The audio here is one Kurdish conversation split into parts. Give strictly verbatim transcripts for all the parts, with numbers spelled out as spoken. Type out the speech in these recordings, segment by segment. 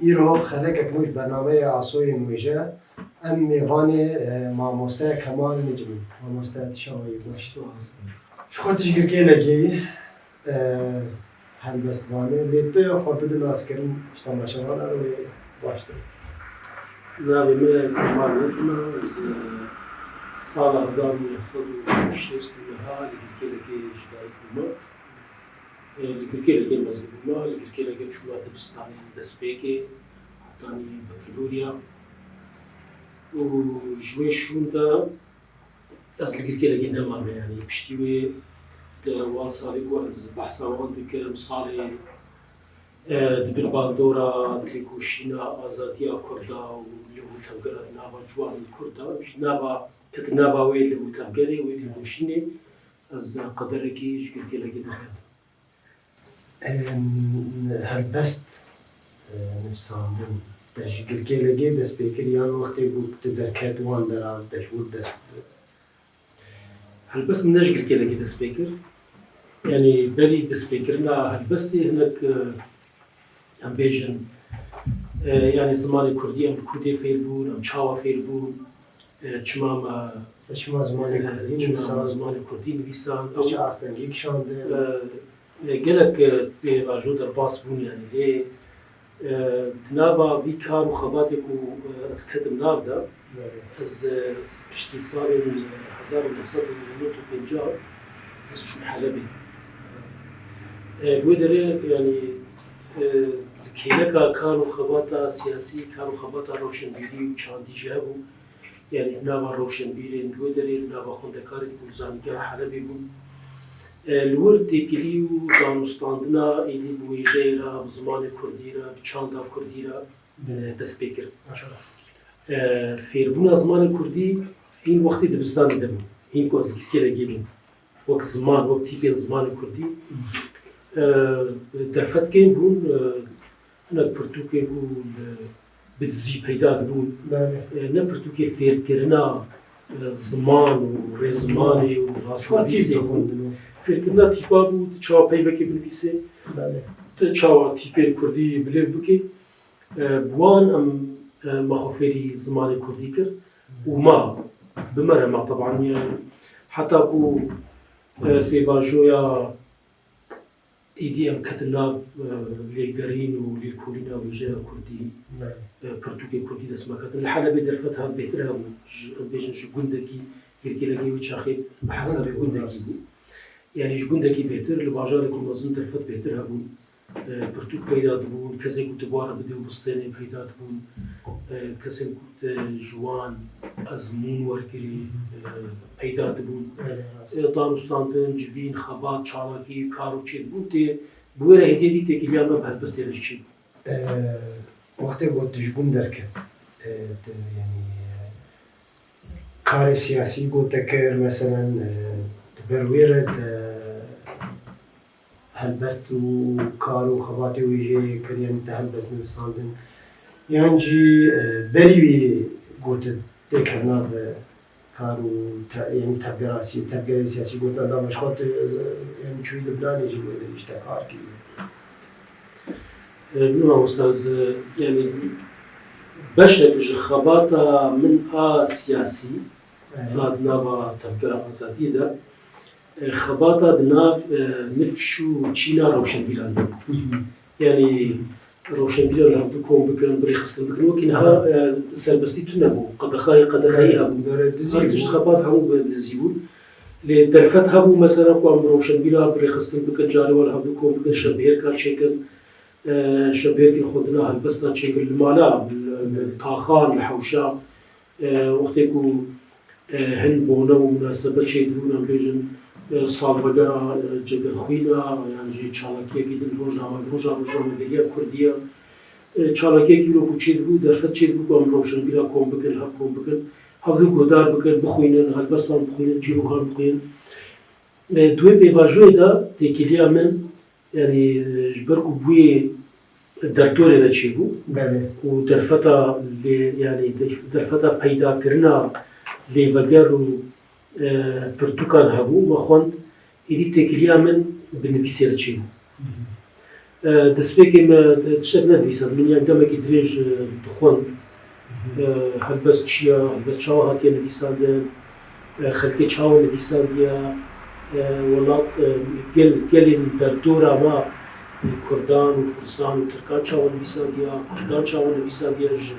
Îro xelekek nû ji bernameya Asoyên Wêje, em mêvanê, e, mamoste Kemal Nicim in. Mamoste, tu çawa yî? Baş. Spas. Ji xwe tu ji Girkêlekê yî, e, helbestvan e. Lê tu xwe bide naskirin ji temaşevanan wê baştir. Navê me Kemal Nicim e, ez, e, sala hezar û neh sed û şêst û neh li Girkêlekê ji dayik bûme. Li Girkêlekê mezin bûme, li Girkêlekê çûme dibistanê li destpêkê, hetanî bakaloreya. Û ji wê şûn de ez li Girkêlekê nemame, yanî piştî wê di wan salê ku ez behsa wan dikim, salê, e, di bin bandora têkoşîna azadiya Kurda û liv û tevgera di nava ciwanên Kurda, ji nava, kete nava wê liv û tevgerê, wê têkoşînê, ez qederekî ji Girkêlekê derketim. Em, helbest, e, nivîsandin, te ji Girkêlekê dest pê kir yan wextê ku tu derket wan deran te ji wir dest? Helbest min ne ji Girkêlekê dest pê kir. Yanî berî destpêkirina helbestê hinek, e, em bêjin, e, yanî zimanê kurdî em li ku dê fêr bûn, em çawa fêr bûn, e, çima me, Te çima zimanê e, kurdî çima me nivîsand? Zimanê kurdî nivîsand? Te çi astengî kişandin? E, e, gelek, e, pêvajo derbas bûn, yanî lê, e, di nava vî kar û xebatê ku, e, ez ketim nav de, Belê. Ez, e, s-, piştî salên, e, hezar û neh sed û nod û pêncah ez çûm Helebê. E, wê derê, yanî, e, li kêleka kar û xebata siyasî, kar û xebata rewşenbîrî û çandî jî hebû. Yanî di nava rewşenbîrên li wê derê, di nava xwendekarên ku li Zanîngeha Helebê bûn. E, li wir têkilî û danûstandina êdî bi wêjeyê re, bi zimanê kurdî re, bi çanda kurdî re, e, Belê. Dest pê kir. Maşallah. E, fêrbûna zimanê kurdî hîn wextê dibistanê de bû. Hîn ku ez li Tirkiyeyê bûm. Wek ziman, wek tîpên zimanê kurdî, e, derfet kêm bûn, e, hinek pirtûkên ku li, bi dizî peyda dibûn. Belê. E, ne pirtûkê fêrkirina, e, ziman û rêzimanê û Çawa tîp rastnivîsê bû. Dixwendin û Fêrkirina tîpa bû, tu çawa peyvekê binivîsê, Belê. Tu çawa tîpên kurdî bilêv bikê. E, bi wan em, e, me xwe fêrî zimanê kurdî kir û ma, bi me re ma teban, e, heta ku, e, pêvajoya êdî em ketin nav, e, lêgerîn û lêkolîna wêjeya kurdî, Belê. E, pirtûkê kurdî dest me ketin. Li Helebê derfet hat bêhtir hebû, ji, em bêjin ji gundekî, Girkêlekê wê çaxê bi hesabê gundekî bû. Rast. Yanî ji gundekî bêhtir, li bajarekî mezin derfet bêhtir hebûn. E, pirtûk peyda dibûn, kesê ku tu bi wan re bidê û bistênê peyda dibûn, e, kesên ku tu ji wan ezmûn wergirî, e, peyda dibûn. Belê, rast. E, danûstandin, civîn, xebat, çalakî, kar û çêdibûn tê, bi wê re hêdî hêdî têkiliya me bi helbestê re jî çêbû. E, wextê ku tu ji gund derket, e, tu, yanî, karê siyasî ku te kir, meselen, e, di ber wê re te helbest û kar û xebatê wêjeyê kir, yanî te helbest nivîsandin, yan jî, e, berî wî ku tu têkevna bi kar û te-, yanî tevgera sî-, tevgerê siyasî gotina dava ji xwe tu, e, yanî çûyî Libnanê jî wê derê ji te kar kiriye? E, min mamosta, ez, e, yanî beşek ji xebata min a siyasî Evet. Hat nava tevgera azadiyê de, e, xebata di nav, e, nifş û çîna rewşenbîran de. Hı hı. Yanî rewşenbîran li hevdû kom bikin, birêxistin bikin. Wekî niha, Aha. e, serbestî tune bû. Qedexeyê, qedexeyê Evet, hebû. Dore dizî Her tişt bû. Xebat hemû bi dizî bûn. Lê derfet hebû, mesela ku em rewşenbîra birêxistin bikin, carê wan li hevdû kom bikin, şevbihêrka çêkin, e, şevbihêrkên xwendina helbesta çêkin li mala, li, li taxan, li hewşa, e, wextê ku, e, hin bone û minasebet çêdibûn, em bêjin, e, salvegera, e, Cegerxwîna, yan jî çalakiyekî din rojname-, roja rojnamegeriya Kurdî ye. E, çalakiyekî wilo ku çêdibû, derfet çêdibû ku em rewşenbîra kom bikin, hev kom bikin, hev guhdar bikin, bixwînin, helbestan bixwînin, çîrokan bixwînin. E, di wê pêvajoyê de têkiliya min, yanî, e, ji ber ku bûyê derdorê re çêbû Belê. Û derfeta lê, yanî def-, derfeta peydakirina lêveger û, e, pirtûkan hebû, me xwend, êdî têkiliya min bi nivîsê re çêbû. Hı hı. E, destpêkê me tiştek nedivîsand. Min yani demekî dirêj, e, dixwend. E, helbest çi ya, helbest çawa hatiye nivîsandin, e, xelkê çawa nivîsandiya, e, welat, e, gel, gelên derdora me, e, Kurdan û Fursan û Tirkan çawa nivîsandiya, Kurdan çawa nivîsandiya ji,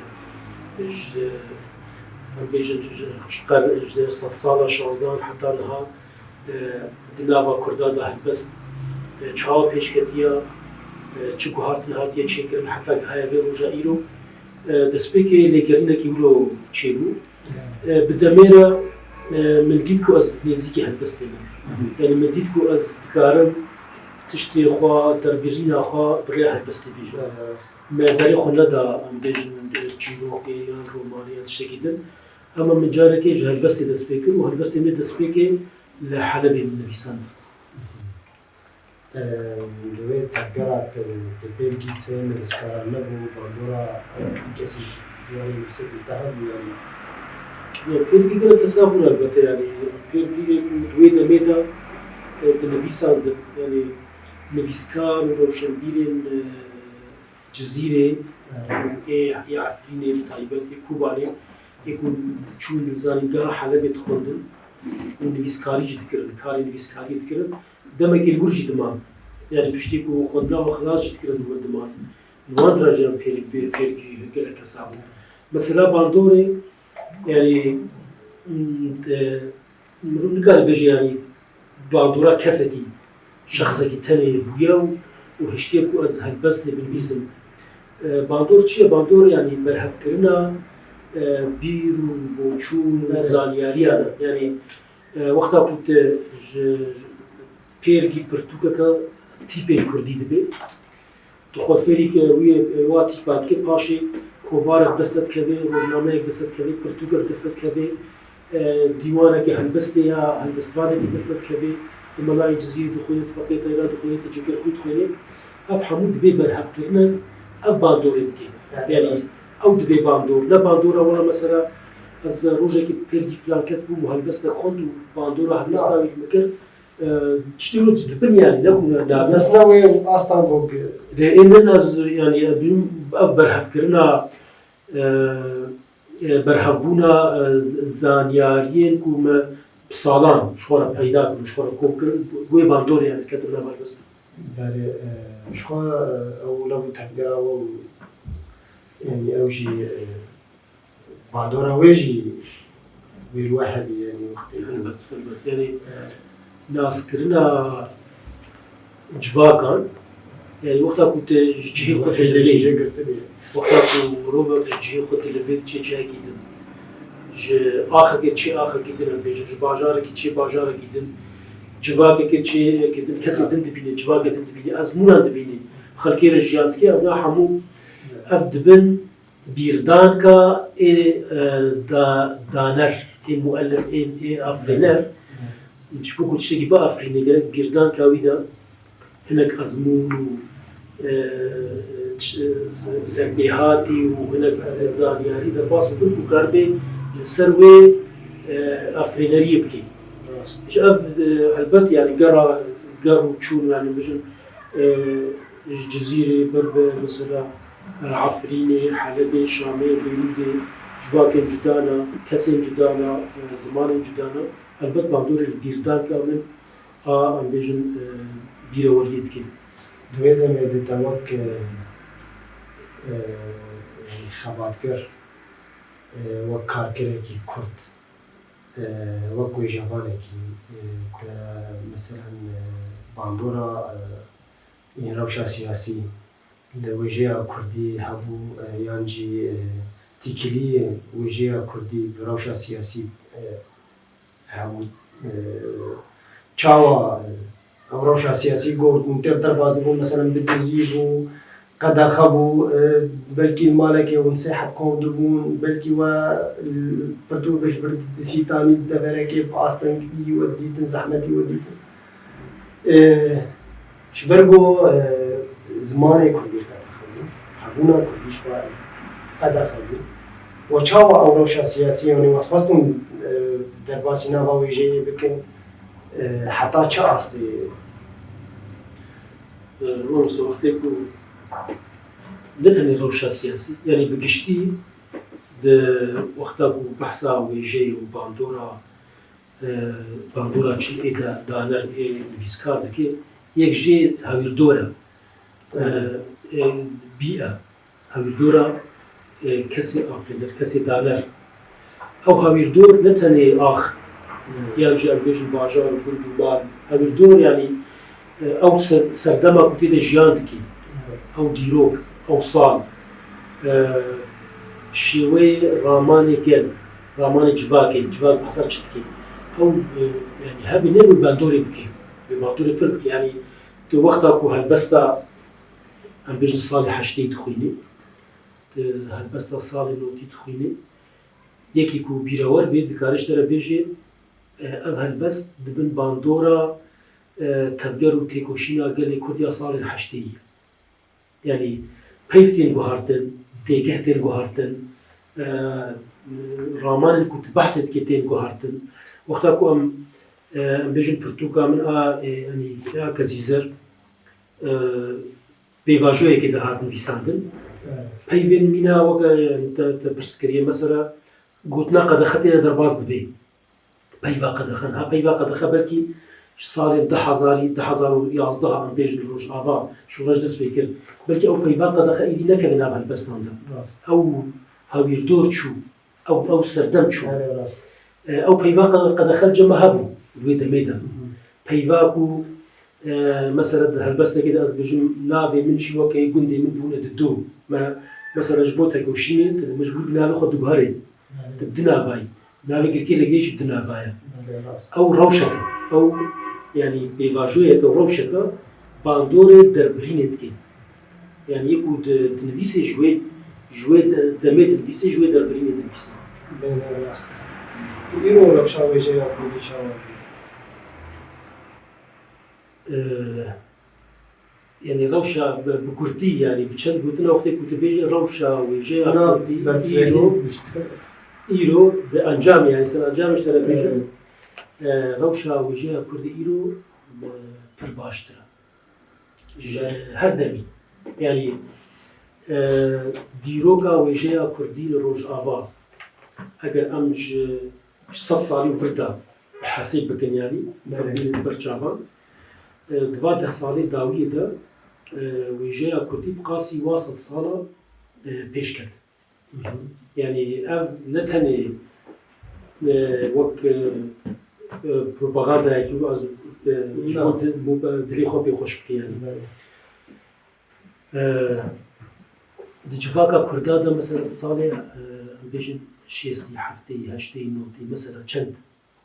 ji, em bêjin, ji, ji qer-, ji sedsala şazdehan heta niha, e, di nava Kurda de helbest, e, çawa pêşketiya, e, çi guhartin hatiye çêkirin heta gihaya vê roja îro. E, destpêkê lêkirinekî wilo çêbû. E, bi demê re, e, min dît ku ez nêzîkî helbestê me. Yani min dît ku ez dikarim tiştê xwe, derbirîna xwe bi rêya helbestê bêjim. Me berê xwe neda, em bêjin, çîrokê yan romanê yan tiştekî din. Ema min carekê ji helbestê dest pê kir û helbestê min destpêkê li Helebê min nivîsand. Em, li wê tevgera tu, tu pêrgî tu nivîskara nebû, bandora, e, ti kesî ji wan nivîsêkî te hebû, yanî? Ya, pêrgî gelek hesab bûn elbette, yanî pêrgî li wê demê de, e, dinivîsandin, yanî nivîskar û rewşenbîrên, e, Cizîrê, ê, ê Efrînê bi taybet, ê Kobanê, ê ku diçûn li zanîngeha Helebê dixwendin û nivîskarî jî dikirin, karê nivîskariyê dikirin, demekê li wir jî diman. Yani piştî ku xwendina xwe xilas jî dikirin, li wir diman. Li wan dira jî em pêr-, pê-, pêrgî gelek hesab bûn. Mesela bandorê, yani, m, e, Mirov nikare bêje, yanî bandora kesekî, şexsekî tenê bûye û, û hiştiye ku ez helbestê binivîsim. E, bandor çi ye? Bandor, yanî berhevkirina, e, bîr û boçûn û Evet. zanyariyan e. Yanî, e, wexta ku tu ji pêrgî pirtûkeke tîpên kurdî dibê, Tu xwe fêrî ke wî, e, wa tîpa dikê, paşê kovarek dest te dikeve, rojnameyek dest te dikeve, pirtûkek dest te dikeve, e, dîwaneke helbestê ya helbestvanekî dest te dikeve, tu melayê Cizîrî dixwînî, tu feqê Teyran dixwînî, tu Cekirxwî dixwînî. Ev hemû dibê berhevkirinek, ev bandorê dike. Yani, Yani, ew dibê bandor. Ne bandora wela mesela ez rojekê pêrgî filan kes bûm û helbestek xwend û bandora helbesta Na. wî min kir. E, tiştê wilo dibin yani, ne ku ne, ne. Bes ne wê asta ku Lê ê min ez, yani, e, bîm ev berhevkirina, e, e, berhevbûna, e, z-, zanyariyên ku me bi salan ji xwe re peyda kirin, ji xwe re kom kirin, wê bandorê yani diketin nav helbestê. Berê, e, ji xwe, e, ew lev û tevgera we û, yani, ew jî, e, Bandora wê jî wê li we hebî, yanî wextê ku Helbet, helbet. Yanî, e, naskirina civakan, yanî wexta ku tu ji cihê xwe Wextê dilivê, jê girtibî. wexta ku mirovek ji cihê xwe dilivê diçe cihekî din, ji axekê çê axekî din em bêjin, ji bajarekî çê bajarekî din, civakekê çêyekê din, kesê din dibîne, civakê din dibîne, ezmûnan dibîne, xelkê re jiyan dike, evna hemû ev dibin bîrdanka ê, e, da-, daner, ê muellif, ê, ê afirîner, ji bo ku tiştekî biafirîne, gerek bîrdanka wî de hinek ezmûn û, e, tiş-, e, se-, serpêhatî û hinek, e, zanyarî derbas bibin ku karibê li ser wê, e, afirîneriyê bikê. Rast. Ji ev, e, helbet, yani, gera, ger û çûn, yani, bijin, e, ji Cizîrê ber bi, mesela, e, Efrînê, Helebê, Şamê, Beyrûdê, civakên cuda ne, kesên cuda ne, e, zimanên cuda ne. Helbet bandorê li bîrdanka min a, em bêjin, e, bîreweriyê dike. Di wê demê de te wek, e, e, xebatker, e, wek karkerekî kurd, e, wek wêjevanekî, e, te, meselen, e, bandora, e, ên rewşa siyasî li wêjeya kurdî hebû, e, yan jî, e, tîkiliyên wêjeya kurdî bi rewşa siyasî, e, hebû, e, çawa, e, ew rewşa siyasî got, hûn têr derbas dibûn, meselen bi dizî bû, qedexe bû, e, belkî li malekê hûn sê heb kom dibûn, belkî we, e, pirtûk ji vir disîtanî deverekê bi astengî we dîtin, zehmetî we dîtin. E, ji ber ku, e, zimanê kurdî qedexe bû, hebûna kurdî ji xwe qedexe bû. We çawa ew rewşa siyasî, yanî we dixwestin, e, derbasî nava wêjeyê bikin, e, heta çi astê? Mamoste, wextê ku ne tenê rewşa siyasî, yanî bi giştî di wexta ku behsa wêjeyê û bandora, e, bandora çi ê de daner ê nivîskar dike, yek jê hawîrdor e. E, e, bî e. Hawîrdora, e, kesê afirîner, kesê daner. Ew hawîrdor ne tenê ax, yan jî em bêjin bajar û gund û mal. Hawîrdor, yanî, e, ew ser-, serdema ku tê de jiyan dikî. Ew dîrok, ew sal, e, şêweyê ramanê gel, ramanê civakê, civak behsa çi dikê. Ew, e, yanî hebî ne wê bandorê bikê, wê bandorê pir bikê. Yanî tu wexta ku helbesta, em bêjin salê heştê dixwînî, tu helbesta salê notî dixwînî, yekî ku bîrewer bê, dikare ji te re bêjê, e, ev helbest di bin bandora, e, tevger û têkoşîna gelê Kurd ya salên heştê ye. Yanî peyv tên guhartin, têgeh tên guhartin, e, ramanên ku tu behsê dikê tên guhartin. Wexta ku em, e, em bêjin pirtûka min a, e, yanî ya Kezîzer, e, pêvajoyekê de hat nivîsandin. Evet. Peyvên mîna weke, yanî te, te pirs kiriye, mesela gotina qedexe tê de derbas dibe. Peyva qedexe, niha peyva qedexe belkî ji salên du hezarî, du hezar û yazdeh em bêjin Rojava şoreş dest pê kir. Belkî ew peyva qedexe êdî nekeve nav helbestan de. Rast. Ew hawîrdor çû. Ew, ew serdem çû. Erê, rast. E, ew peyva qe-, qedexe li cem me hebû, di wê demê de. Hı hı. Peyva ku, e, mesela di helbestekê de ez dibêjim, navê min jî weke gundê min bûne di do. Me, mesela ji bo tekoşînê, tu mecbûr bi navê xwe diguherî. Erê. Tu bi du navayî. Navê girkê lê jî bi du nava ye. Erê, rast. Ew rewşeke, ew, yanî pêvajoyeke û rewşeke bandorê derbirînê dike. Yanî yê ku di, dinivîsê ji wê, ji wê de-, demê dinivîsê, ji wê derbirînê dinivîsê. Belê, rast. Tu îro rewşa wêjeya Kurdî çawa dî? Ee, yanî rewşa bi, bi kurdî, yanî bi çend gotina wextê ku tu bêjî rewşa wêjeya Kurdî îro, îro bi encamê, yanî ser encamê ji te re bêjim. Evet. Ee, rewşa wêjeya Kurdî îro, e, pir baştir e. Ji her demî. Yanî, e, dîroka wêjeya Kurdî li Rojava, eger em ji, ji sed salî û vir de hesêb bikin, yanî, Belê. Kurdî li ber çavan, e, di va deh salê dawiyê de, e, wêjeya Kurdî bi qasî wa sed sala, e, pêş ket. Hı hı. Yanî ev ne tenê, e, wek, e, e, propagandayekî û ez, e, ji bo di-, bo, e, dilê xwe pê xweş bike, yanî. Belê. E, di civaka Kurda de mesela di salê, e, em bêjin şêstî, heftê, heştê, notê, mesela çend,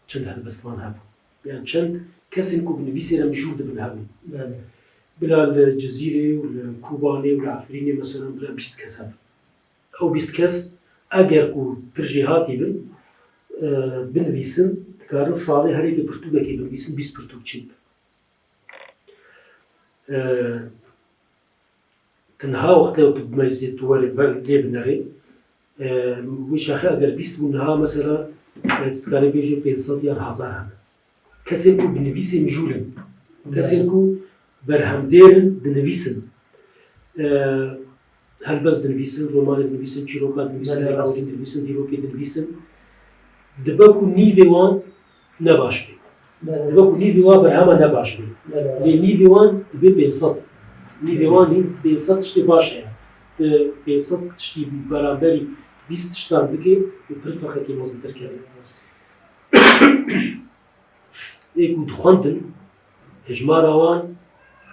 çend helbestvan hebû. Yan çend kesên ku bi nivîsê re mijûl dibin hebûn. Belê. Bila li Cizîrê û li Kobanê û li Efrînê mesela bila bîst kes hebin. Ew bîst kes eger ku pir jêhatî bin, e, binivîsin, dikarin salê her yekê pirtûkekê binivîsin, bîst pirtûk çêbin. E, tu niha wextê tu bi meclê tu werê ve-, lê binerê, e, wî çaxê eger bîst bû niha mesela, e, tu dikarî bêjî pênc sed yan hezar hene. Kesên ku bi nivîsê mijûl in, kesên ku berhemdêr in, dinivîsin. E, helbest dinivîsin, romanê dinivîsin, çîroka dinivîsin, Belê, rast. Lêkolîn dinivîsin, dîrokê dinivîsin. Dibe ku nîvê wan ne baş bê. Belê. Dibe ku nîvê wan berhema ne baş bê. Belê, rast. Lê nîvê wan dibê pênc sed. Nîvê wan hîn pênc sed tiştê baş heye. Tu pênc sed tiştî beramberî bîst tiştan bikê, û pir ferqekê mezintir keve. Rast. Ê ku dixwendin, hejmara wan,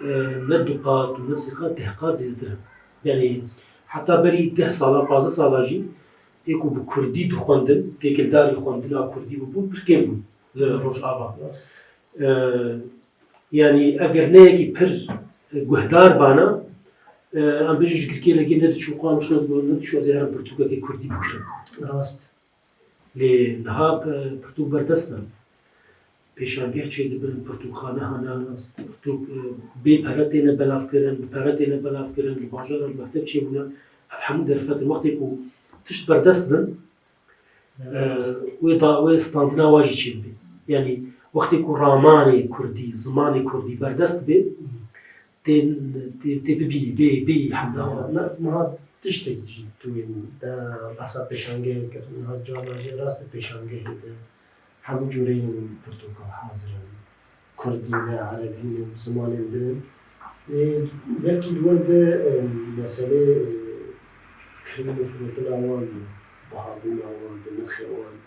e, ne du qat û ne sê qat, deh qat zêdetir e. Yanî heta berî deh sala, pazdeh sala jî ê ku bi kurdî dixwendin, têkildarî xwendina kurdî bûbûn, pir kêm bûn li Rojava. Rast. E, yanî eger ne yekî pir, e, guhdar bana, e, em bêjin ji girkê lê ne diçû, qan şino, ne diçû ez ê herim pirtûkekê kurdî bikirim. Rast. Lê niha, e, pirtûk berdest in. Pêşangeh çêdibin, pirtûkxane hene, pirtûk, e, bê pere têne belavkirin, bi pere têne belavkirin, li bajaran mekteb çêbûne. Ev hemû derfet in. Wextê ku tişt berdest bin, e, wê da, wê standina wa jî çêdibe. Yanî wextê ku ramanê kurdî, zimanê kurdî berdest be, tên, tê, tê bibînî, bê, bê îlham da xwe. Niha, niha tiştek jî tu wê de behsa pêşangehê kir. Niha carna jî rast e pêşangehê de hemû cûreyên pirtûka hazir in. Kurdî ne, erebî ne, zimanên din in. Ê, belkî li wir de, e, meselê, e, kirîn û firotina wan de, bihabûna wan de, nirxê wan de.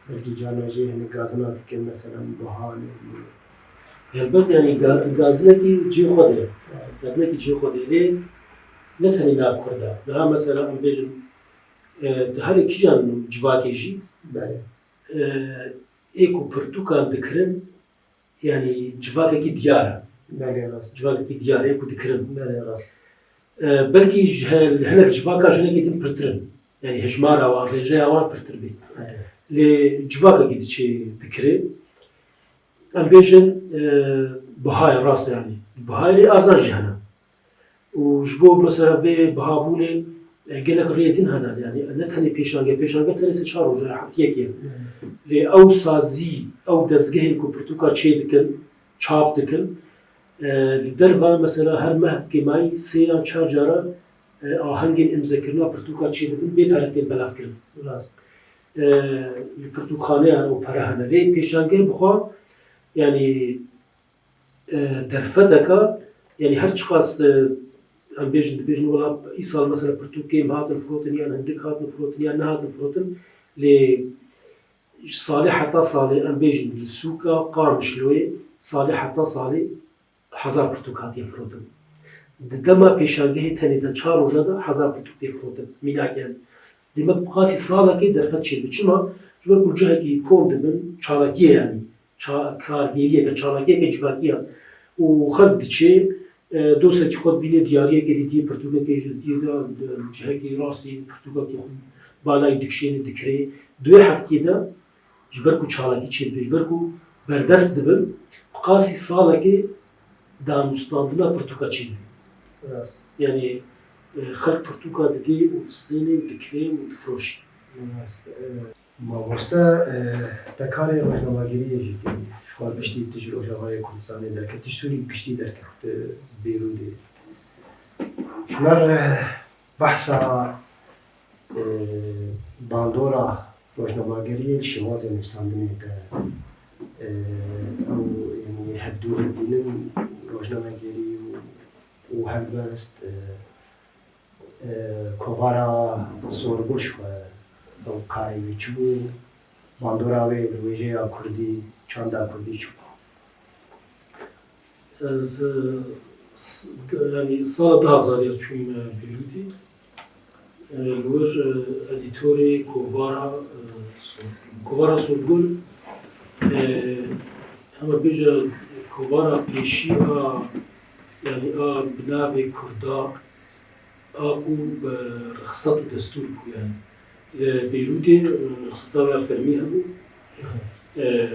Belkî carna jî hinek gazina dike, mesela, biha ne. Helbet, yanî ga-, gazinekî cihê xwe de ye. Gazinekî cihê xwe de ye. Lê ne tenê nav Kurda. Niha mesela em bêjin, e, di herê kîjan civakê jî, Belê. e, ê ku pirtûkan dikirin, yanî civakekî diyar e. Belê, rast. Civakekî diyar e ku dikirin. Belê, rast. E, belkî ji he-, hinek civaka ji hinekî din pirtir in. Yanî hejmara wan, rêjeya wan pirtir bê. Belê. Lê civakekî diçe dikirê. Em bêjin, e, bihayê rast e yanî. Bihayê lê arzan jî hene. Û ji bo mesela vê bihabûnê, e, gelek rêyê din hene. Yanî ne tenê pêşange, pêşange tenê sê çar roj e, heftiyekê ye. Lê ew sazî, ew dezgehên ku pirtûka çêdikin, çap dikin, e, li derve mesela her meh kêmayî sê yan çar cara, e, ahengên îmzekirina pirtûka çêdibin bê pere tên belavkirin. Rast. E, li pirtûkxaneyan ew pere hene. Lê pêşangeh bi xwe, yanî, e, derfeteka, yanî her çiqas, e, em bêjin, dibêjin, wela îsal mesela pirtûk kêm hatin firotin, yan hindik hatin firotin, yan nehatin firotin, lê ji salê heta salê, em bêjin, li sûka Qamişloyê salê heta salê hezar pirtûk hatiye firotin. Di dema pêşangehê tenê de çar roja de hezar pirtûk tê firotin. Mînak yani. Demek bi qasî salekê derfet çêdibe. Çima? Ji ber ku cihekî kom dibin, çalakiyê yanî. Ça-, kargêriyeke, çalakiyeke civakî ye. Û xelk diçê, e, dostekî xwe dibîne, diyariyekê didî, pirtûkekê ji didî de, e, cihekî rastî pirtûkekî xwe balayî dikişêne, dikirê. Duya heftiyê de ji ber ku çalakî çêdibe, ji ber ku berdest dibin, bi qasî salekê danûstandina pirtûka çêdibe. Rast. Yanî, e, xelk pirtûka didê û distênê û dikirê û difiroşî. Rast. E, Mamoste, e, te karê rojnamegeriyê jî kirî. Ji xwe piştî tu ji Rojavayê Kurdistanê derket, tu ji Sûrî bi giştî derket, tu Beyrûdê. Ji me re behsa, e, bandora rojnamegeriyê li şêwazê nivîsandinê te, e, ew, yanî hevdû hildînin rojnamegerî û, û helbest, e, e, Kovara Sorgul ji xwe ew karê wî çi bû? Bandora wê li wêjeya kurdî, çanda kurdî çi bû? Ez, e, s-, d-, yanî sala du hezar ya çûyîme Beyrûdê. E, li wir, e, edîtorê Kovara, e, Sorgul. Kovara Sorgul, e, hema bêje kovara pêşî a, yanî a bi navê Kurda, a ku bi rixset û destûr bû, yanî li Beyrûdê, e, rixseta wê ya fermî hebû, e,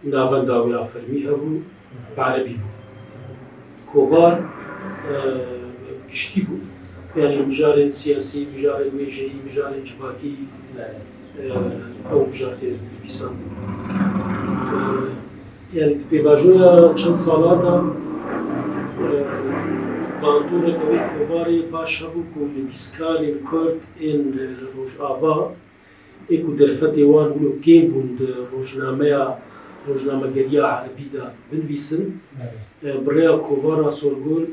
navenda wê ya fermî hebû, bi erebî bû. Kovar, e, giştî bû, yanî mijarên siyasî, mijarên wêjeyî, mijarên civakî, e, ew mijar tê nivîsandin. E, Yanî di pêvajoya çend salan de, e, bandoreke wê kovarê baş hebû ku nivîskarên Kurd ên li Rojava, ê ku derfetê wan wilo kêm bûn di rojnameya, rojnamegeriya erebî de binivîsin, Belê. e, bi rêya kovara Sorgul,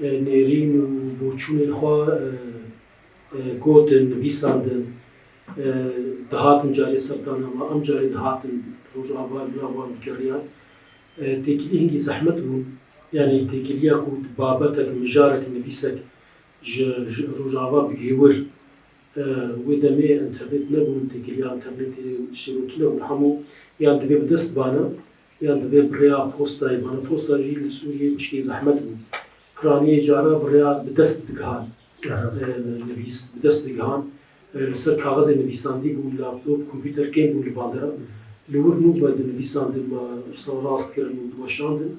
e, nêrîn û boçûnên xwe, e, e, gotin, nivîsandin, e, dihatin carê ser dana me, em carê dihatin Rojava, li nav wan digeriyan. E, têkilî hingî zehmet bû. Yanî têkiliya ku babetek, mijarek, nivîsek ji, ji Rojava bigihê wir, e, wê demê înternet nebûn, têkiliya înternetê û tiştê wekî nebûn. Hemû yan divê bi dest bana, yan divê bi rêya postayê bana. Posta jî li Sûriyê tişkê zehmet bû. Piraniyê cara bi rêya bi dest digihan. Aha. E, nivîs bi dest digihan. E, li ser kaxezê nivîsandî bû, laptop, kompûter kêm bûn li van dera. Li wir nû me dinivîsandin, me rast kirin û diweşandin.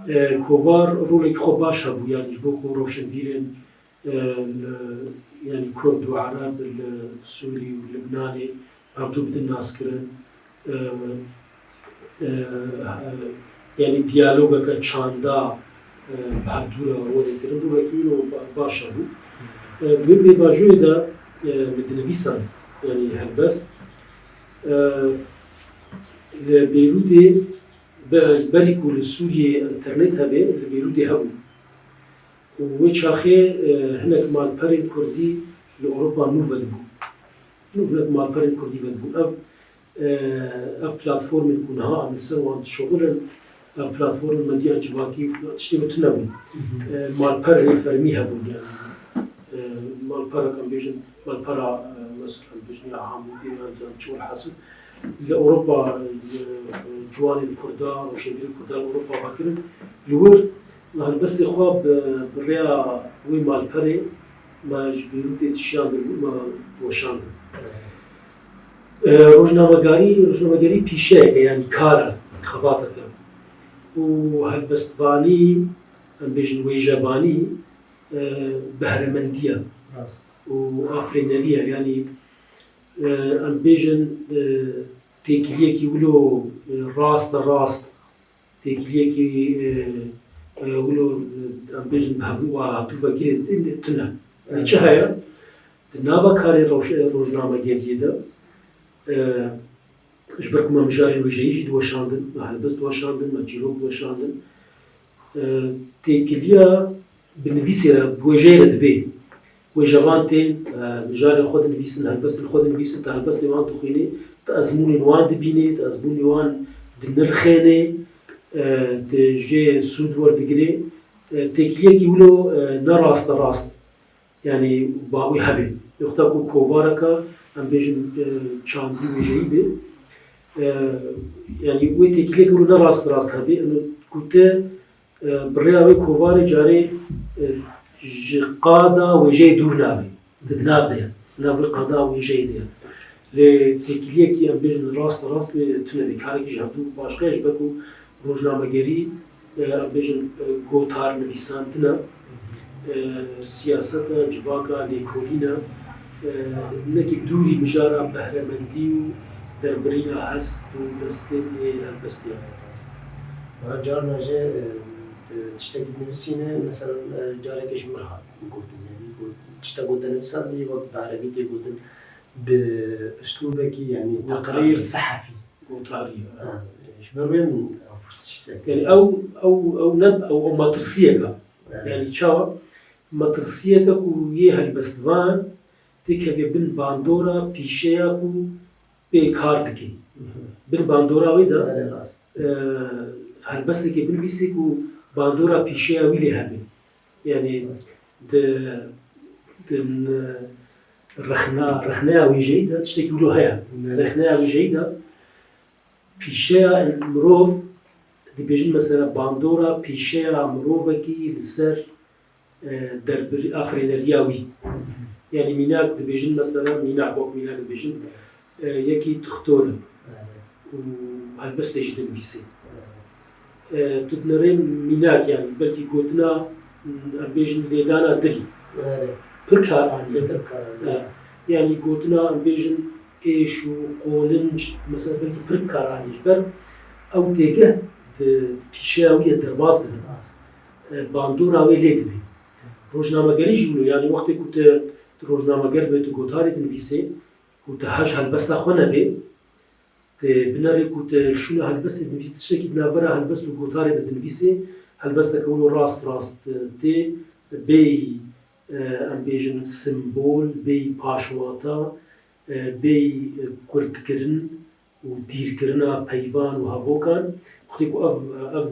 E, kovar rolekî xwe baş hebû, yanî ji bo ku rewşenbîrên, e, li, yanî Kurd û Ereb li Sûrî û Libnanê hevdû bidin naskirin. E, e, e, yanî diyalogeke çanda, e, bi hevdû re werê kirin, rûmekî wilo ba-, baş hebû. E, di wê pêvajoyê de, e, min dinivîsand, yanî helbest, e, li Beyrûdê be-, berî ku li Sûriyê înternet hebe, li Beyrûdê hebû. Û wê çaxê, e, hinek malperên kurdî li Ewropa nû vedibûn. Nû hinek malperên kurdî vedibûn. Ev, e, ev platformên ku niha em li ser wan dişuxulin, ev platformên medya civakî û filan tiştê wê tune bûn. E, malperê fermî hebûn, yani, e, malperek em bêjin, malpera, e, mesela em bêjin ya Hamûdê, yan zan çi welhasil. Li Ewropa, e, ciwanên Kurda, rewşenbîrên Kurda li Ewropa vekirin. Li wir, me helbestê xwe bi, bi rêya wê malperê me ji Beyrûtê dişiyandin û me diweşandin. E, rojnamegarî, rojnamegerî pîşeyek e, yanî kar e, xebateke. Û helbestvanî, em bêjin wêjevanî, e, behremendî ye. Rast. Û afirînerî ye, yanî, e, em bêjin, e, têkiliyekî wilo, e, raste rast, têkiliyekî, e, e, wilo, e, em bêjin bi hevdû, hevdû vekirê tune. Yanî çi heye? Di nava karê rewş-, rojnamegeriyê de, e, ji ber ku me mijarên wêjeyî jî diweşandin, me helbest diweşandin, me çîrok diweşandin. E, têkiliya bi nivîsê re, bi wêjeyê re dibe. Wêjevan tên, e, mijarên xwe dinivîsin, helbestên xwe dinivîsin, tu helbestên wan dixwînî, tu ezmûnên wan dibînî, tu ezmûnê wan dinirxênê, e, tu jê sûd werdigirê. E, têkiliyekî wilo, e, ne raste rast. Yanî ba wî hebe. Wexta ku kovareke, em bêjin, e, çandî wêjeyî be, e, yanî wê têkiliyeke wilo ne rast rast hebe, ino ku te, e, bi rêya wê kovarê carê, e, ji qada wêjeyê dûr nabe. Di, di nav de ye. Di nav wê qada wêjeyê de ye. Lê têkiliyekî em bêjin rast rast wê tune be. Karekî ji hevdû başqe ye, ji ber ku rojnamegerî, e, em bêjin, e, gotar nivîsandin e, e, siyaset e, civaka lêkolîn e, e, hinekî dûrî mijara behremendî û derbirîna hest û destê, e, helbestê ye. Niha carna jî, e, ti tiştekî dinivîsîne, mesela, e, carekê ji min re hat gotin, yanî got, tiştek gote nivîsandî, wek bi erebî tê gotin, bi uslûbekî, yanî Gotarî. Teqrîr sehefî. Gotarî. Ha, ji ber wê min ew pirs tiştek. Yanî ew, ew, ew ne, ew, ew metirsiyek e. Evet. Yanî çawa? Metirsiyek e ku yê helbestvan têkeve bin bandora pîşeya ku pê kar dike. Mhm. Bin bandora wê de, Belê, rast. e, helbestekê binivîsî ku bandora pîşeya wî lê hebe. Yanî Rast. di, di, e, rexna, rexneya wêjeyî de tiştekî wilo heye. Belê. Rexneya wêjeyî de pîşeya mirov, dibêjin mesela bandora pîşeya mirovekî li ser, e, derbirî-, afirîneriya wî. Yanî mînak dibêjin, mesela mînak, wek mînak dibêjin, e, yekî tixtor e û helbestê jî dinivîsê. E, tu dinerê mînak, yanî belkî gotina, em bêjin lêdana dil. Erê. Pir kar aniye. Pir kar aniye. E, yanî gotina em bêjin êş û qolinc, mesela belkî pir kar aniye. Ji ber ew têgeh di, di pîşeya wî de derbas dibe. Rast. E, bandora wê lê dibe. Rojnamegerî jî wilo, yanî wextê ku tu, tu rojnameger be, tu gotarê dinivîsê, ku tu hej helbesta xwe nebe, tu binerê ku tu li şûna helbestê dinivîsî, tiştekî di navbera helbest û gotarê de dinivîsê, helbesteke wilo rast rast, e, tê, bêyî, e, em bêjin simbol, bêyî paşwata, e, bêyî, e, kurtkirin û dîrkirina peyvan û hevokan. Wextê ku ev, ev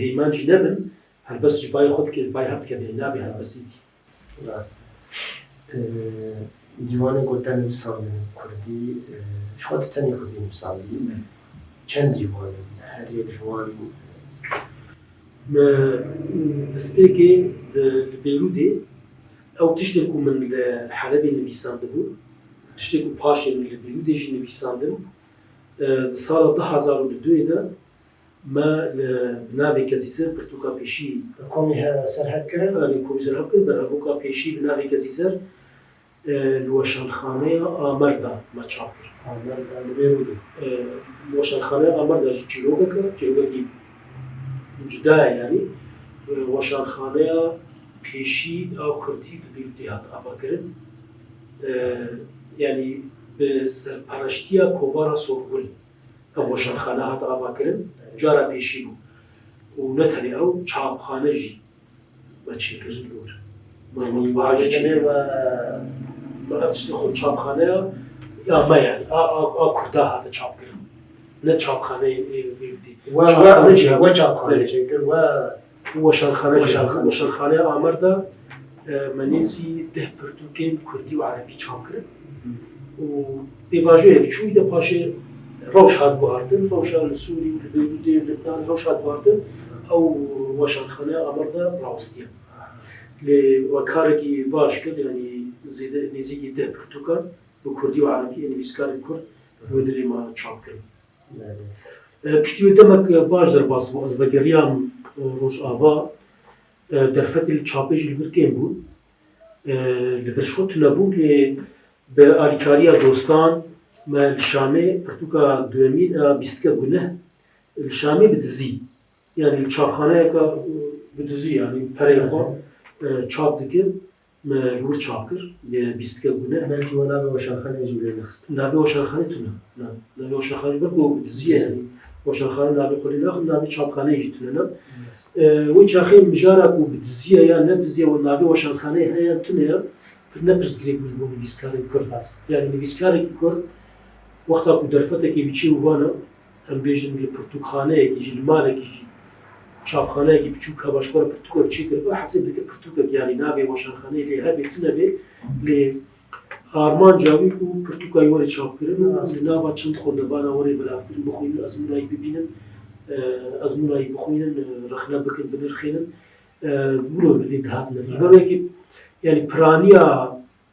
hêman jî nebin, helbest ji bayê xwe dike, ji bayê hev dikeve, nabê helbestî dî. Rast e. Ee, dîwanê ku te nivîsandin kurdî, e, ji xwe tu tenê kurdî nivîsandî. Hı. Çend dîwan in? Her yek ji wan Me destpêkê di, li Beyrûdê ew tiştên ku min li Helebê nivîsandibû, tiştên ku paşê min li Beyrûdê jî nivîsandin, e, di sala du hazar û duyê de me li, bi navê Kezîzer pirtûka pêşî Komî he-, serhev kirin? Erê, komî serhev kirin, berhevoka pêşî bi navê Kezîzer, e, li Weşanxaneya Amer de me çap kir. Amer de li Beyrûdê. E, Weşanxaneya Amer de jî çîrokek e, çîrokekî cuda ye, yanî, e, Weşanxaneya pêşî a kurdî bi Beyrûtê hat avakirin. E, yanî bi serpereştiya Kovara Sorgul ev weşanxane hat avakirin. Cara pêşî bû. Û ne tenê ew, çapxane jî me çêkir li wir. Me Yanî matbaa jî demê çêkir. We Me ev tiştê xwe çapxaneya ya me, yanî a, a, a kurda hate çapkirin. Ne çapxaneyê, ê, ê, ê, We, çapxane we, jî we hebe. Çapxane Belê. Çêkir, we Weşanxane jî, Weşanxane. Weşanxaneya Amer de, e, me nêzî deh pirtûkên kurdî û erebî çap kirin. Û pêvajoyek çûyî de paşê rewş hat guhartin, rewşa li Sûrî û li Beyrûtê û Libnanê rewş hat guhartin, ew weşanxaneya Amer de rawestiye. Lê we karekî baş kir, yanî zêde, nêzîkî deh pirtûkan bi kurdî û erebî ên nivîskarên kurd wê dilê me çap kirin. Belê. E, piştî wê demek baş derbas bû, ez vegeriyam, e, Rojava, e, derfetê li çapê jî li vir kêm bûn. E, li vir şo tune bû, lê bi alîkariya dostan me li Şamê pirtûka duyemîn a bîstika guneh li Şamê bi dizî. Yanî li çapxaneyeka, e, bi dizî, yanî pereyê xwe, e, çap dikin. Me li wir çap kir, yê bîstika guneh. Belkî we navê weşanxaneyê jî wê lê nexistin. Navê weşanxanê tune. Na, navê weşanxanê ji ber ku bi dizî ye, yanî weşanxane navê xwe lê naxin, navê çapxaneyê jî tune ne. Yes. E, wê çaxê mijara ku bi dizî ye yan ne bi dizî ye, we navê weşanxaneyê heye yan tune ye, pir ne pirsgirêk bû ji bo nivîskarên kurd. Rast. Yanî nivîskarekî kurd wexta ku derfetekê biçî û bana, em bêjin li pirtûkxaneyekî jî, li malekî jî, çapxaneyekî biçûk heba ji xwe re pirtûkek çêkiribe, hesêb dike pirtûkek, yanî navê weşanxaneyê lê hebe tune be, lê armanca wî ku pirtûka wî were çapkirin û Rast. Li nava çend xwendevana were belavkirin, bixwînin, ezmûna wî bibînin, e, ezmûna wî bixwînin, e, rexne bikin, binirxînin, e, wilo lê dihatine. Ji ber wekî, yanî piraniya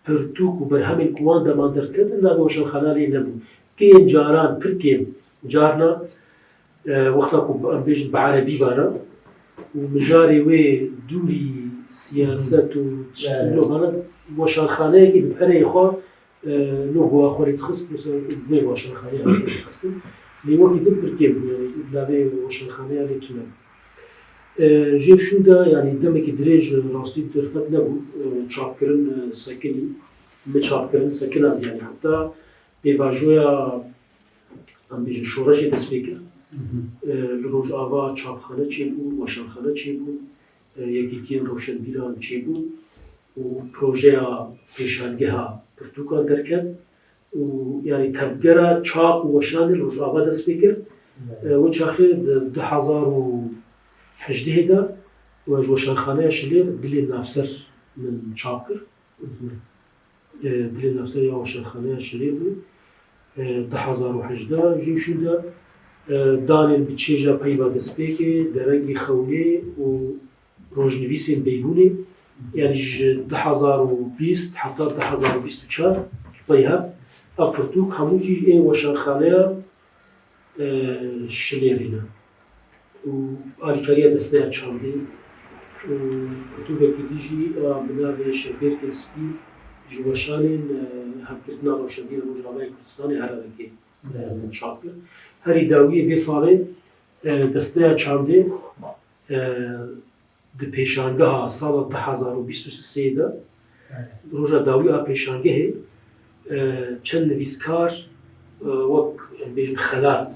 pirtûk û berhemên ku wan deman derdiketin, navê weşanxana lê nebû. Kêm caran, pir kêm, carna, e, wexta ku em bêjin bi erebî bana û mijarê wê dûrî siyaset û tişt Yani. Wilo bana, weşanxaneyekî bi pereyê xwe, e, no gowa xwe lê dixist, mesela vê weşanxaneyê hate dixistin. Lê wekî din pir kêm bû, yanî navê weşanxaneya lê tune. E, jê şûn de, yanî demekî dirêj rastî bi derfet nebû, e, çapkirin, e, sekinî, min çapkirin sekinand, yanî heta pêvajoya, em bêjin, şoreşê dest pê kir. Hı hı. E, li Rojava çapxane çêbû, weşanxane çêbû, e, yekîtiyên rewşenbîran çêbûn û projeya pêşangeha pirtûkan derket. Û, yanî, tevgera çap û weşanê li Rojava dest pê kir. Evet. E, wê çaxê di du hezar û hejdehê de we ji Weşanxaneya Şilêr Dilê Navser min çap kir. Hı hı. E, Dilê Navser ya Weşanxaneya Şilêr bû. E, du hezar û hejdeh jî şû de, e, danên bi çêja peyva destpêkê, derengê xewlê û rojnivîsên Beybûnê, yanî ji du hezar û bîst heta du hezar û bîst û çar pey hev, ev pirtûk hemû jî ê Weşanxaneya, e, Şilêrê ne. Û alîkariya Desteya Çandê û pirtûkekî din jî a bi navê Şevbêrkên Spî ji weşanên, e, Hevgirtina Rewşenbîra Rojavayê Kurdistanê, HRRKê, e, çap kir. Herî dawiyê vê salê, e, Desteya Çandê, e, di pêşangeha sala du hezar û bîst û sê de, Evet. Roja dawî a pêşangehê, e, çend nivîskar, e, wek, em bêjin, xelat,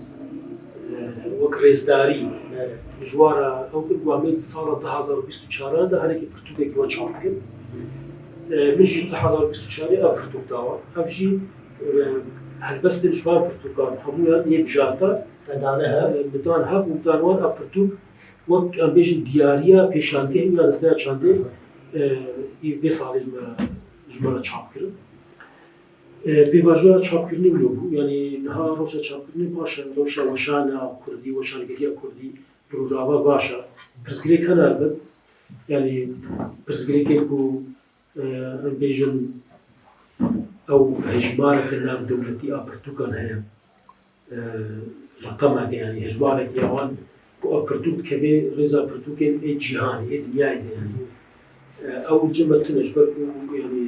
e, wek rêzdarî, Evet. Ji wan re ew kir ku em ê sala du hezar û bîst û çar de herêkî pirtûkekî we çap bikin. E, min jî du hezar û bîst û çar ev pirtûk da wan. Ev jî, e, helbestên ji van pirtûkan hemûyan yê bijarta, Te dane hev. E, min dan hev û dan wan ev pirtûk wek, em bêjin, diyariya pêşangehê ya Desteya Çandê, e, vê salê ji me re, ji me re çap kirin. E, pêvajoya çapkirinê wilo bû. Yanî niha rewşa çapkirinê baş e, rewşa weşana kurdî, weşangeriya kurdî li Rojava baş e. Pirsgirêk hene elbet. Yanî pirsgirêkên ku, e, em bêjin, ew hejmareke navdewletî a pirtûkan heye. E, reqemeke, yanî hejmareke ya wan ku ev pirtûk dikeve rêza pirtûkên ê cîhanê, ê dinyayê de, yanî. E, ew cem me tune ji ber ku, yanî,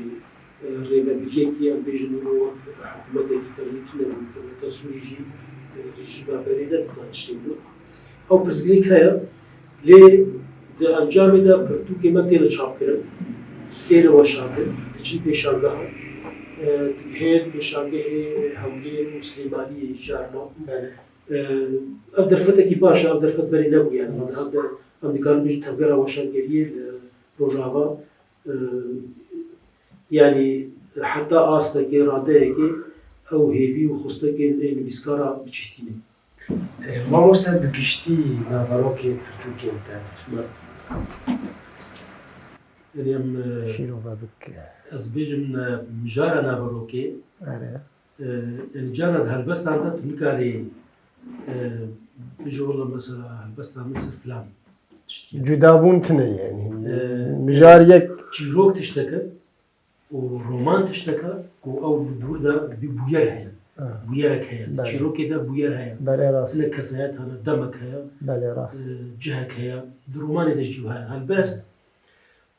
e, rêvebiriyekî, em bêjin, wilo wek hikûmetekî fermî tune bû. Dewleta Sûrî jî, e, rejîma berê nedida tiştên wilo. Ew pirsgirêk heye, lê Di encamê de pirtûkê me têne çapkirin, têne weşandin, diçin pêşangehan, e, digihên pêşangehê Hewlêr û Silêmaniyê carna. Belê. E, ev derfetekî baş e, ev derfet berê nebû yani. Rast. Em de, em dikarin bêjin tevgera weşangeriyê li Rojava, e, yani heta astekê, radeyekê ew hêvî û xwestekên ê nivîskara bi cih tîne. Ê, mamoste, bi giştî naverokê pirtûkên te ji me. Yanî em, e, şîrove bik. Ez bêjim, e, mijara naverokê. Erê. E, yanî cara di helbestan de tu nikarî, e, bêjî wela mesela helbesta min sir filan tiştî. Cudabûn tune ye yanî. E, mijar yek. Çîrok tiştek e. û roman tiştek e ku ew li dûr de bî bûyer heye. Ha. Bûyerek heye. Belê. Çîrokê de bûyer heye. Belê, rast. Hinek kesayet hene, demek heye. Belê, rast. E, cihek heye. Di romanê de jî heye. Helbest,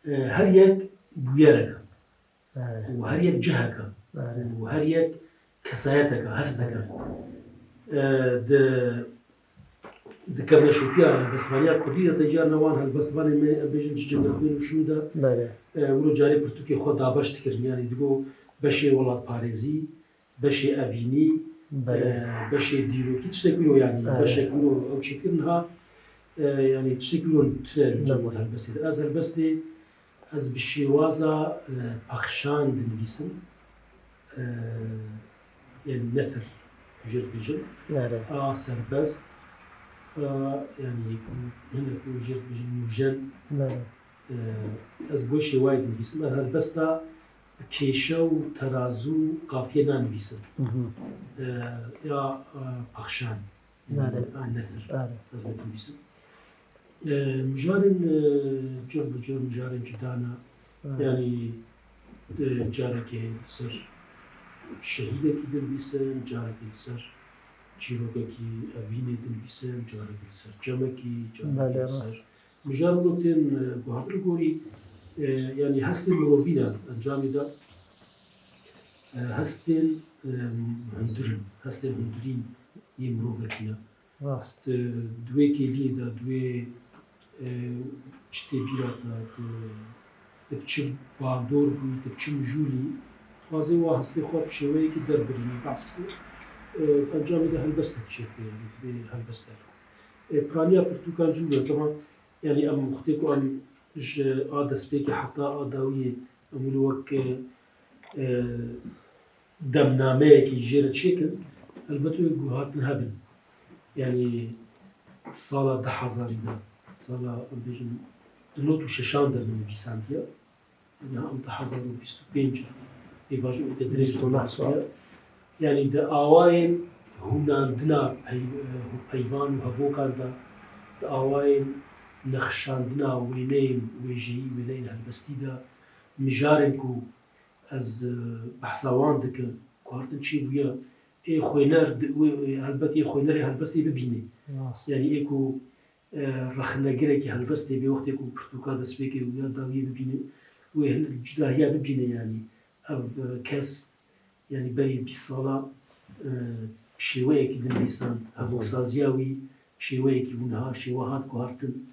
e, her yek bûyerek e. Belê. Û her yek cihek e. Belê. Û her yek kesayeteke, hesteke. E, di, di kevneşopiya helbestvaniya kurdî de te carna wan helbestvanên me, em bêjin, ji cem xwîn û şûn de, belê, e, wilo carê pirtûkê xwe dabeş dikirin. Yanî digo beşê welatparêzî, beşê evînî, belê, e, beşê dîrokî, tiştek wilo yanî, belê, beşek wilo ew çêdikirin ha, e, yanî tiştek wilo tune li cem helbestê de. Ez helbestê Ez bi şêwaza, e, pexşan dinivîsim. E, yanî nesir, jêr dibêjim. Nere. A serbest, a, yanî hinek û jêr dibêjin nûjen. Nere. E, ez bi wê şêwayê dinivîsim. Ez helbesta kêşe û terazû û qafiye nanivîsim. Hı hı. E, ya, e, pexşan. Belê. A, nesir. Belê. Ez wê dinivîsim. E, mijarên, e, cur bi cur mijarên cuda ne. Belê. Yanî, e, carekê li ser şehîdekî dinivîsim, carekê li ser çîrokekî evînê dinivîsim, carekê li ser çemekî, carekê, belê, li ser, rast. Mijar wilo tên, e, guhartin gorî, e, yanî hestên mirovî ne encamê de, e, hestên, e, hundir in, hestên hundirîn yê mirovekî ne. Rast. Di, di wê kêliyê de, di wê, e, çi tê bîra te, tu, tu bi çi bandor bûyî, tu bi çi mijûlî, dixwazê wa hestê xwe bi şêweyekî derbirînî, behs bikî. E, encamê de helbestek çêdike, yanî, dibê helbestek. E, piraniya pirtûkan jî wilo, tevan, yanî em wextê ku em ji a destpêkê heta a dawiyê em wilo wek, e, demnameyekî jê re çêkin, helbet wê guhartin hebin. Yanî sala du hezarî de, sala, em bêjin, di nod û şeşan de min nivîsandiye. Yanî em du hezar û bîst û pênc e. Pêvajoyeke dirêj de nivîsandiye. Yanî di awayên hûnandina pey-, peyvan û hevokan de, di awayên nexşandina wêneyên wêjeyî, wêneyên helbestî de, mijarên ku ez, e, behsa wan dikim, guhartin çêbûye, ê xwêner di-, wê, helbet ê xwênerê helbestê bibîne. Rast. Yanî ê ku, e, rexnegirekî helbestê bê, wextê ku pirtûka destpêkê û ya dawiyê bibîne, wê hin-, cudahiya bibîne yanî. Ev, e, kes, yanî berî bîst sala, e, bi şêweyekî dinivîsand, hevoksaziya wî, şêweyekî bû niha, şêwe hat guhartin,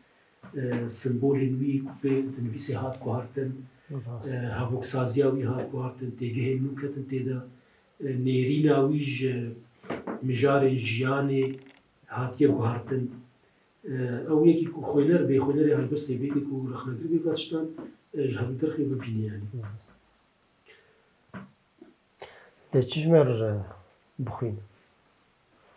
e, simbolên wî ku pê dinivîsê hat guhartin, rast, e, hevoksaziya wî hat guhartin, têgihên nû ketin tê de, e, nêrîna wî ji mijarên jiyanê hatiye guhartin. E, ew yekî ku xwêner bê, xwênerê helbestê bê, yekî ku rexnegir bê, va tiştan, e, ji hev li derxê bibîne yanî. Rast. Te çi ji me re bixwîn?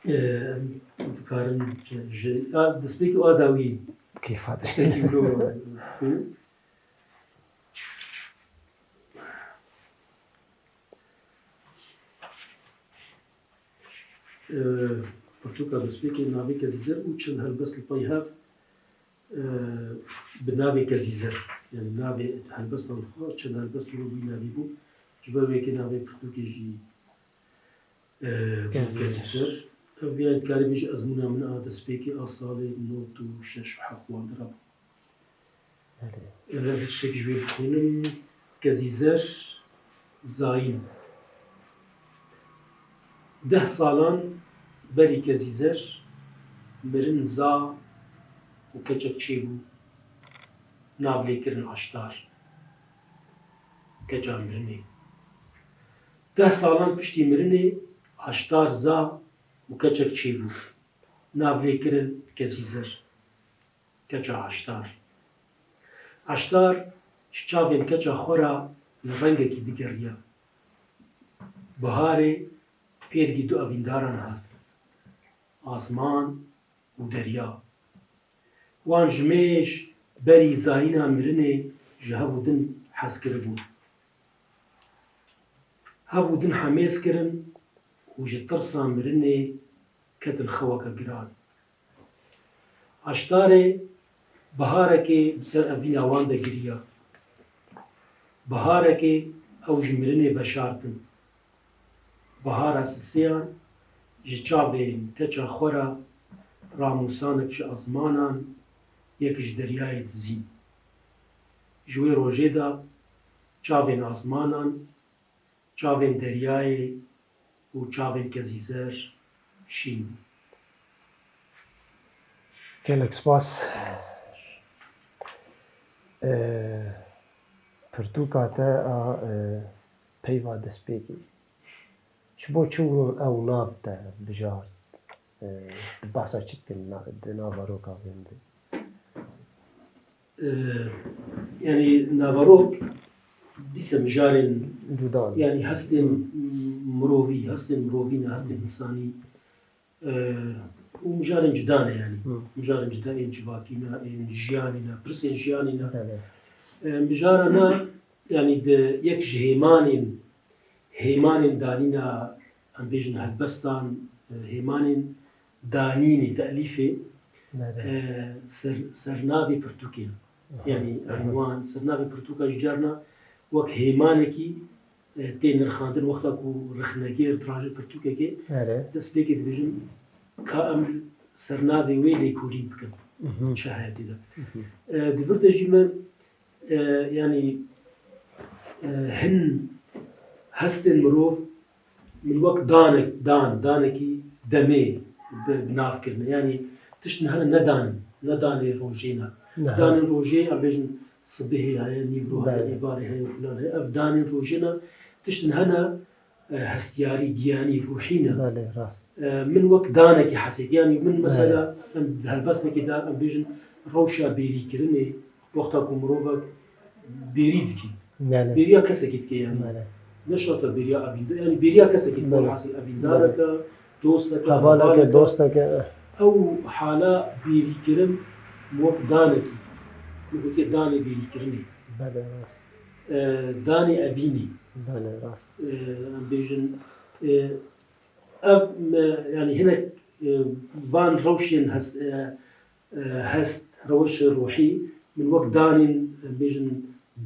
Em dikarin ji, a, destpêkî û a dawî. Kêfa te. Tiştekî wilo bixwînim. Pirtûka destpêkê navê Kezîzer û çend helbest li pey hev. E, bi navê Kezîzer. Yanî navê helbestan xwe, çend helbest wilo bû navî bû. Ji ber wê yekê navê pirtûkê jî, e, bû Kezîzer. Kezîzer. Ev yanî dikarî bêjî ezmûna min a destpêkê a salê nod û şeş û heft wan de re bû. Belê. Ev ez tiştekî ji wê bixwînim. Kezîzer Zayîn. Deh salan berî Kezîzer mirin za û keçek çêbû. Nav lê kirin Aştar, keça mirinê. Deh salan piştî mirinê Aştar za û keçek çêbû. Nav lê kirin Kezîzir, keça Aştar. Aştar ji çavên keça xwe re li rengekî digeriya. Biharê pêrgî du evîndaran hat, azman û derya. Wan ji mêj berî zayîna mirinê ji hev û din hez kiribû. Hev û din hemêz kirin û ji tirsa mirinê ketin xeweke giran. Aştarê biharekê bi ser evîna wan de giriya. Biharekê ew ji mirinê veşartin. Bihara sisiyan ji çavên keça xwe re ramûsanek ji ezmanan, yek ji deryayê dizîn. Ji wê rojê de çavên ezmanan, çavên deryayê û çavên Kezîzer şîn bûn. Gelek spas. Ee, pirtûka te a, e, peyva destpêkê. Ji bo çi ew nav te bijart? E, tu behsa çi dikin na-, di nava roka vê de? Ee, yani naverok dîse mijarên, cuda ne, yani hestên mirovî, hestên mirovî ne, hestên insanî, ee, û mijarên cuda ne yani. Mijarên cuda ên civakî ne, ên jiyanî ne, pirsên jiyanî ne. Belê. Ee, mijara nav yani di yek ji hêmanên, hêmanên danîna, em bêjin helbestan, e, hêmanên danînê, telîfê, Belê. e, ser-, sernavê pirtûkê ne. Aha. Yani, Aha. yani wan sernavê pirtûka jî carna wek hêmanekî, e, tê nirxandin wexta ku rexnegêr dirajî pirtûkekê Erê. destpêkê dibêjin ka em sernavê wê lêkolîn bikin. Mhm. Çi heye tê de. Mhm. E, di vir de jî me e, yani, e, hin hestên mirov min wek danek, dan, danekî demê bi, bi nav kirine. Yani tiştin hene ne dan, ne danê rojê ne. Aha. Danên rojê, em bêjin sibihê heye, nîvro heye, Belê. êvarê heye û filan heye. Ev danên rojê ne, tiştin hene, e, hestiyarî, giyanî, ruhî ne. Belê, rast. E, min wek danekî hesê. Yani min mesela, Belê. em di helbestekê de, em bêjin rewşa bêrîkirinê, wexta ku mirovek bêrî dike. Belê. Bêriya kesekî dike yani. Belê. Ne şerta bêriya evînda-, yani bêriya kesekî dike, Belê. Hasil evîndareke, Belê. dosteke, Hevaleke, hevaleke. dosteke. Ew hala bêrîkirin wek danekî. Min gotiye danê bêrîkirinê. Belê, rast. E, danê evînê. Belê, rast. E, em bêjin, e, ev me, yani hinek, e, van rewşên hes-, e, e, hest, rewşê ruhî min wek danên, em bêjin,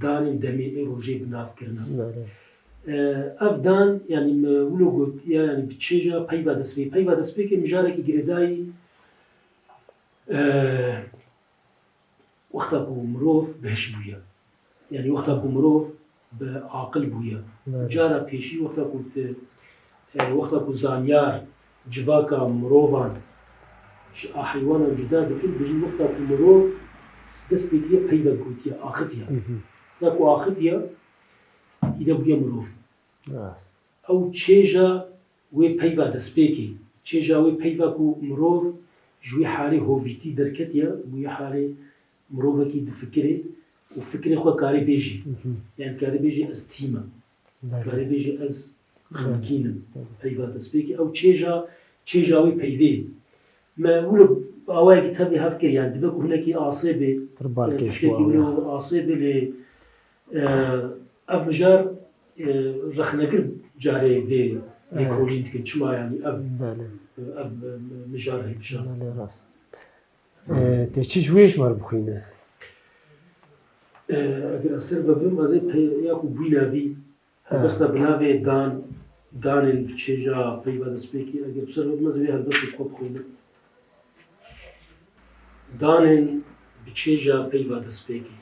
danên demê ê rojê bi nav kirine. Belê. E, ev dan, yani me wilo gotiye, yani bi çêja peyva destpêkê. Peyva destpêkê mijarekî girêdayî, e, wexta ku mirov bi hiş bûye. Yani wexta ku mirov bi aqil bûye. Evet. Cara pêşî wexta ku ti, e, wexta ku zanyar civaka mirovan ji a heywanan cuda dikin, bijî wexta ku mirov dest pê kiriye peyvek gotiye, axifiye. Hı hı. Wexta ku axifiye, îde bûye mirov. Rast. Ew çêja wê peyva destpêkê, çêja wê peyva ku mirov ji wê halê hovîtî derketiye, wê halê mirovekî difikirê û fikirê xwe karê bêjî. Mhm. Yani karê bêjî ez tî me. Belê. Karê bêjî ez Belê. xemgîn im. Belê. Peyva destpêkê ew çêja, çêja wê peyvê. Me wilo awayekî tevî hev kir, yani dibe ku hinekî asê bê, Pir balkêş e, tiştekî bû, wilo ya. asê bê lê, e, ev mijar, e, rexnegir carê vê, vê Evet. kolîn dikin. Çima yani ev, Belê. e, ev, e, mijar hilbijart? Belê, rast. E, tê çi ji wê ji me re bixwîne? E, eger ez ser ve bim, ez ê pe-, ya ku bûyna vî, He. Helbesta bi navê Dan, Danên bi çêja peyva destpêkê, eger bi ser ve bim, ez ê vê helbestê xwe bixwînim. Danên bi çêja peyva destpêkê.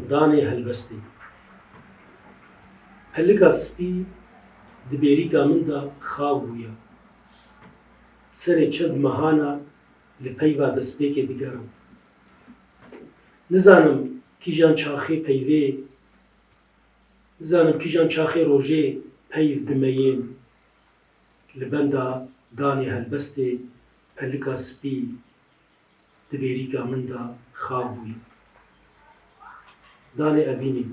Danê helbestê. Pelika spî di bêrîka min de xav bûye. Serê çend mehana li peyva destpêkê digerim. Nizanim kîjan çaxê peyvê, nizanim kîjan çaxê rojê peyv dimeyên, li benda danê helbestê pelika spî di bêrîka min de xav bûyî. Danê evînê.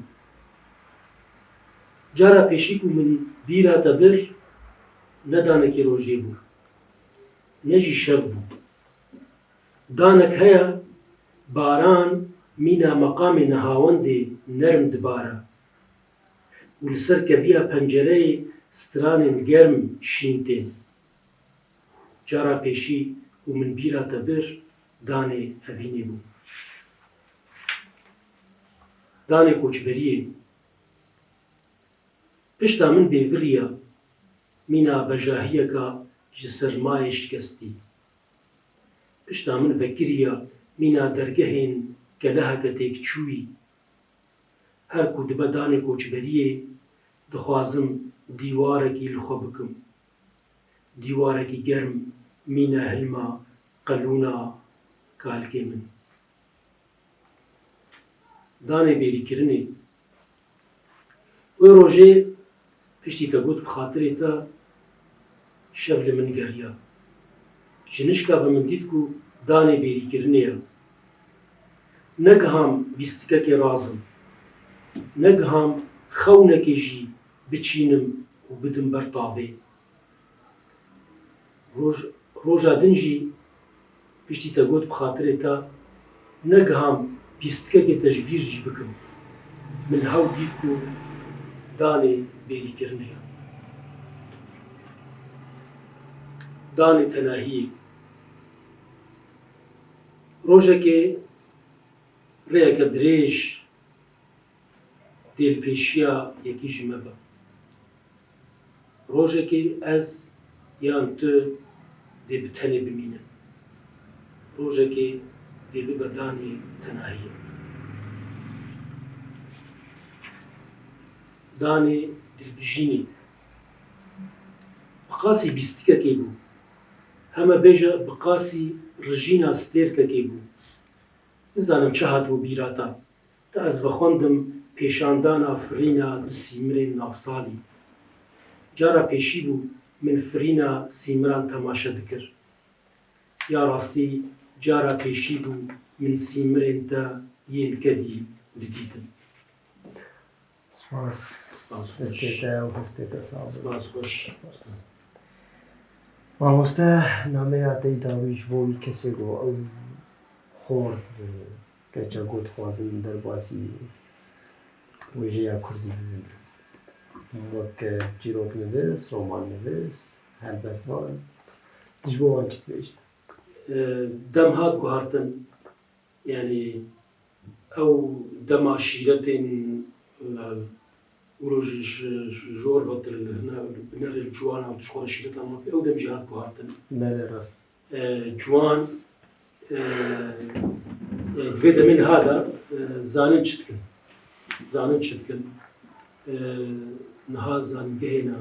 Cara pêşî ku min bîra te bir, ne danekî rojê bû, ne jî şev bû. Danek heye, baran mîna meqamê nehawendê nerm dibare û li ser keviya pencereyê stranên germ şîn tên. Cara pêşî ku min bîra te bir, danê evînê bû. Danê koçberiyê. Pişta min bêviriya mîna bejahiyeka ji sermayê şikestî. Pişta min vekiriya mîna dergehên keleheke têkçûyî. Her ku dibe danê koçberiyê, dixwazim dîwarekî li xwe bikim. Dîwarekî germ mîna hilma qelûna kalikê min. Danê bêrîkirinê. Wê rojê piştî te got bi xatirê te, şev li min geriya. Ji nişka ve min dît ku danê bêrîkirinê ye. Negiham bîstikekê razim. Negiham xewnekê jî biçînim û bidim ber tavê. Roj, roja din jî piştî te got bi xatirê te, negiham bîstikekê te ji bîr jî bikim. Min hew dît ku danê bêrîkirinê ye. Danê tenahiyê. Rojekê rêyeke dirêj dê li pêşiya yekî ji me be. Rojekê ez yan tu dê bi tenê bimînin. Rojekê dê bibe danê tenahiyê. Danê dilbijînê. Bi qasî bîstikekê bû. Heme bêje bi qasî rijîna stêrkekê bû. Nizanim çi hatibû bîra te. Te ez vexwendim pêşandana firîna du sîmirên navsalî. Cara pêşî bû min firîna sîmiran temaşe dikir. Ya rastî cara pêşî bû min sîmirên te yên kedî didîtin. Spas. Spas xweş. Hestê te û hestê te sax be. Spas xweş. Spas. Mamoste, nameya te yî dawî ji bo wî kesê ku ew xort bi keça ku dixwazin derbasî wêjeya kurdî bibin. Wek çîroknivîs, romannivîs, helbestvan. Tu ji bo wan çi dibêjî? E, dem hat guhartin. Yanî ew dema şîretên, e, wilo ji, ji, ji jor ve tu li hine, li hunerê li ciwana û tu ji xwe re şîreta ma pê, ew dem jî hat guhartin. Belê, rast. E, ciwan, e, e, di vê demê niha de, e, zanin çi dikin? Zanin çi dikin? E, niha zanîngehê ne,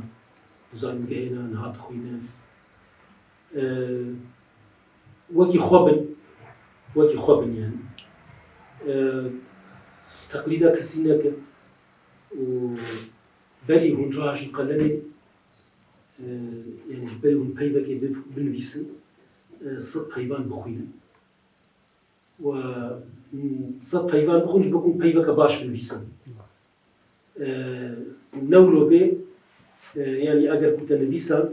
zanîngehê ne, niha dixwînin. E, wekî xwe bin, wekî xwe bin yani. E, teqlîda kesî nekin û berî hûn rahişin qelemê, e, yani ji berî hûn peyvekê bi-, binivîsin, e, sed peyvan bixwînin. We, mm, sed peyvan bixwin ji bo ku peyveke baş binivîsin. E, ne wilo bê, e, yanî eger ku te nivîsand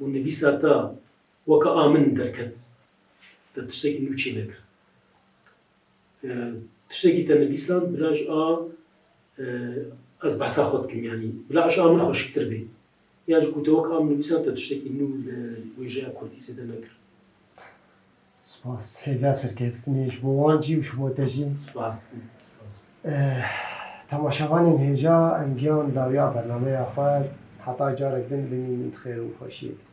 û nivîsa te weke a min derket, te tiştekî nû çê nekir. E, tiştekî te nivîsand, bila ji a, e, ez behsa xwe dikim, yanî bila ji a min xweşiktir bê. Yan jî ku te wek a min nivîsan te tiştekî nû li wêjeya kurdî zêde nekir. Spas. Hêviya serkeftinê ji bo wan jî û ji bo te jî. Spas. Spas. Eh, temaşevanên hêja, em gihan dawiya bernameya xwe, heta carek din bimînin di xêr û xweşiyê de.